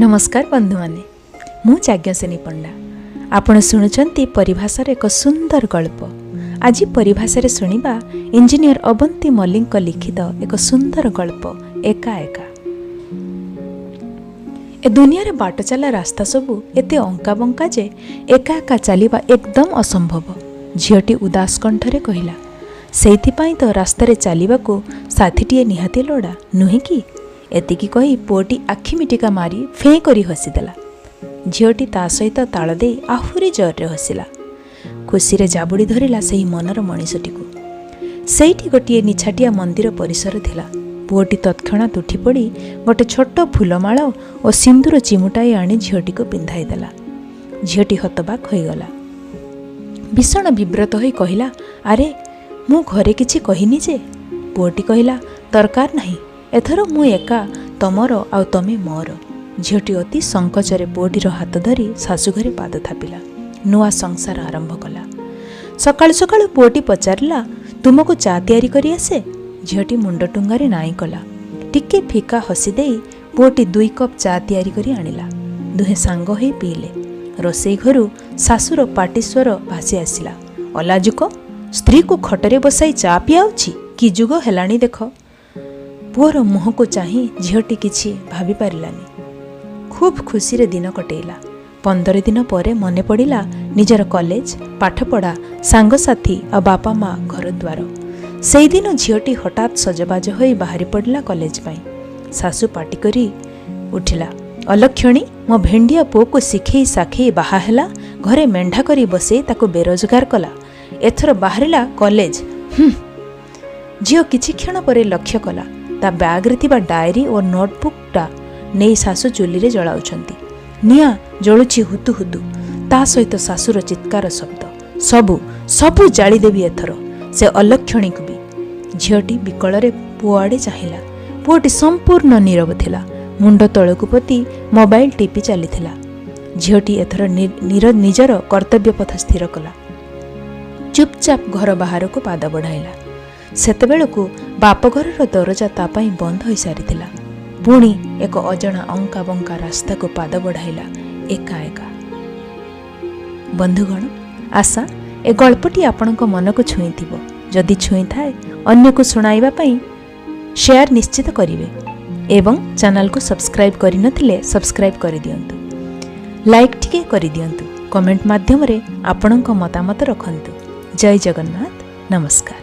ନମସ୍କାର ବନ୍ଧୁମାନେ, ମୁଁ ଯାଜ୍ଞସେନୀ ପଣ୍ଡା। ଆପଣ ଶୁଣୁଛନ୍ତି ପରିଭାଷାର ଏକ ସୁନ୍ଦର ଗଳ୍ପ। ଆଜି ପରିଭାଷାରେ ଶୁଣିବା ଇଞ୍ଜିନିୟର ଅବନ୍ତୀ ମଲ୍ଲିକଙ୍କ ଲିଖିତ ଏକ ସୁନ୍ଦର ଗଳ୍ପ, ଏକା ଏକା। ଏ ଦୁନିଆରେ ବାଟ ଚାଲା ରାସ୍ତା ସବୁ ଏତେ ଅଙ୍କା ବଙ୍କା ଯେ ଏକା ଏକା ଚାଲିବା ଏକଦମ ଅସମ୍ଭବ, ଝିଅଟି ଉଦାସ କଣ୍ଠରେ କହିଲା। ସେଇଥିପାଇଁ ତ ରାସ୍ତାରେ ଚାଲିବାକୁ ସାଥୀଟିଏ ନିହାତି ଲୋଡ଼ା, ନୁହେଁ କି? ଏତିକି କହି ପୁଅଟି ଆଖି ମିଟିକା ମାରି ଫେଁ କରି ହସିଦେଲା। ଝିଅଟି ତା ସହିତ ତାଳ ଦେଇ ଆହୁରି ଜୋରରେ ହସିଲା। ଖୁସିରେ ଜାବୁଡ଼ି ଧରିଲା ସେହି ମନର ମଣିଷଟିକୁ। ସେଇଠି ଗୋଟିଏ ନିଛାଟିଆ ମନ୍ଦିର ପରିସର ଥିଲା। ପୁଅଟି ତତ୍କ୍ଷଣାତ୍ ଉଠିପଡ଼ି ଗୋଟେ ଛୋଟ ଫୁଲମାଳ ଓ ସିନ୍ଦୁର ଚିମୁଟାଏ ଆଣି ଝିଅଟିକୁ ପିନ୍ଧାଇ ଦେଲା। ଝିଅଟି ହତବାକ୍ ହୋଇଗଲା। ଭୀଷଣ ବିବ୍ରତ ହୋଇ କହିଲା, ଆରେ, ମୁଁ ଘରେ କିଛି କହିନି ଯେ। ପୁଅଟି କହିଲା, ଦରକାର ନାହିଁ, ଏଥର ମୁଁ ଏକା ତମର ଆଉ ତମେ ମୋର। ଝିଅଟି ଅତି ସଙ୍କୋଚରେ ପୁଅଟିର ହାତ ଧରି ଶାଶୁଘରେ ପାଦ ଥାପିଲା। ନୂଆ ସଂସାର ଆରମ୍ଭ କଲା। ସକାଳୁ ସକାଳୁ ପୁଅଟି ପଚାରିଲା, ତୁମକୁ ଚା ତିଆରି କରି ଆସେ? ଝିଅଟି ମୁଣ୍ଡ ଟୁଙ୍ଗାରେ ନାଇଁ କଲା। ଟିକେ ଫିକା ହସି ଦେଇ ପୁଅଟି 2 କପ୍ ଚା ତିଆରି କରି ଆଣିଲା। ଦୁହେଁ ସାଙ୍ଗ ହୋଇ ପିଇଲେ। ରୋଷେଇ ଘରୁ ଶାଶୁର ପାଟିସ୍ୱର ଭାସି ଆସିଲା, ଅଲାଜୁକ, ସ୍ତ୍ରୀକୁ ଖଟରେ ବସାଇ ଚା ପିଆଉଛି, କି ଯୁଗ ହେଲାଣି ଦେଖ। ପୁଅର ମୁହଁକୁ ଚାହିଁ ଝିଅଟି କିଛି ଭାବିପାରିଲାନି। ଖୁବ୍ ଖୁସିରେ ଦିନ କଟେଇଲା। 15 ଦିନ ପରେ ମନେ ପଡ଼ିଲା ନିଜର କଲେଜ ପାଠପଢ଼ା, ସାଙ୍ଗସାଥି ଆଉ ବାପା ମା, ଘରଦ୍ୱାର। ସେଇଦିନ ଝିଅଟି ହଠାତ୍ ସଜବାଜ ହୋଇ ବାହାରି ପଡ଼ିଲା କଲେଜ ପାଇଁ। ଶାଶୁ ପାଟି କରି ଉଠିଲା, ଅଲକ୍ଷଣୀ, ମୋ ଭେଣ୍ଡିଆ ପୁଅକୁ ଶିଖେଇ ଶାଖେଇ ବାହା ହେଲା, ଘରେ ମେଣ୍ଢା କରି ବସେଇ ତାକୁ ବେରୋଜଗାର କଲା, ଏଥର ବାହାରିଲା କଲେଜ। ହୁଁ। ଝିଅ କିଛି କ୍ଷଣ ପରେ ଲକ୍ଷ୍ୟ କଲା, ତା ବ୍ୟାଗ୍ରେ ଥିବା ଡାଏରୀ ଓ ନୋଟବୁକ୍ଟା ନେଇ ଶାଶୁ ଚୁଲିରେ ଜଳାଉଛନ୍ତି। ନିଆଁ ଜଳୁଛି ହୁତୁ ହୁତୁ, ତା ସହିତ ଶାଶୁର ଚିତ୍କାର ଶବ୍ଦ। ସବୁ ସବୁ ଜାଳିଦେବି ଏଥର, ସେ ଅଲକ୍ଷଣୀକୁ ବି। ଝିଅଟି ବିକଳରେ ପୁଅ ଆଡ଼େ ଚାହିଁଲା। ପୁଅଟି ସମ୍ପୂର୍ଣ୍ଣ ନୀରବ ଥିଲା। ମୁଣ୍ଡ ତଳକୁ ପୋତି ମୋବାଇଲ ଟିପି ଚାଲିଥିଲା। ଝିଅଟି ଏଥର ନିଜର କର୍ତ୍ତବ୍ୟ ପଥ ସ୍ଥିର କଲା। ଚୁପଚାପ ଘର ବାହାରକୁ ପାଦ ବଢ଼ାଇଲା। ସେତେବେଳକୁ ବାପଘରର ଦରଜା ତା ପାଇଁ ବନ୍ଦ ହୋଇସାରିଥିଲା। ପୁଣି ଏକ ଅଜଣା ଅଙ୍କା ବଙ୍କା ରାସ୍ତାକୁ ପାଦ ବଢ଼ାଇଲା ଏକା ଏକା। ବନ୍ଧୁଗଣ, ଆଶା ଏ ଗଳ୍ପଟି ଆପଣଙ୍କ ମନକୁ ଛୁଇଁଥିବ। ଯଦି ଛୁଇଁଥାଏ, ଅନ୍ୟକୁ ଶୁଣାଇବା ପାଇଁ ସେୟାର ନିଶ୍ଚିତ କରିବେ ଏବଂ ଚ୍ୟାନେଲକୁ ସବସ୍କ୍ରାଇବ୍ କରିନଥିଲେ ସବସ୍କ୍ରାଇବ୍ କରିଦିଅନ୍ତୁ, ଲାଇକ୍ ଟିକେ କରିଦିଅନ୍ତୁ, କମେଣ୍ଟ ମାଧ୍ୟମରେ ଆପଣଙ୍କ ମତାମତ ରଖନ୍ତୁ। ଜୟ ଜଗନ୍ନାଥ, ନମସ୍କାର।